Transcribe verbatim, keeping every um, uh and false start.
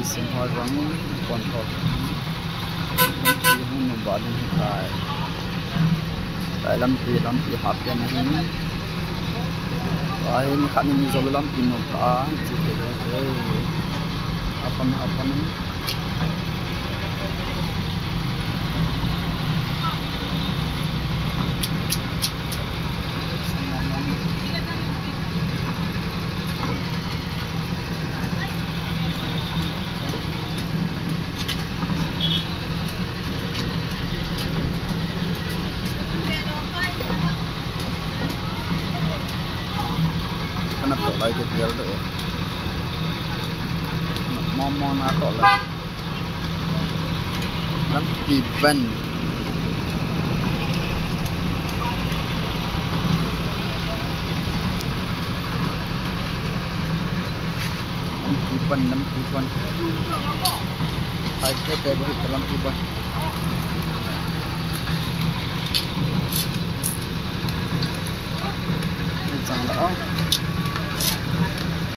Singha jong kon tho. Lampi hung nung ba ding hi tai. Tai lampi, lampi hap pen ahi. Ai, mi khat ni mi jong lampi nung ta, chi te te. Apam, apam. Kana toh lai ke tel do. Mo mo na toh lai. Lampi pen. Lampi pen, lampi pen. Hai, te, te, lampi pen.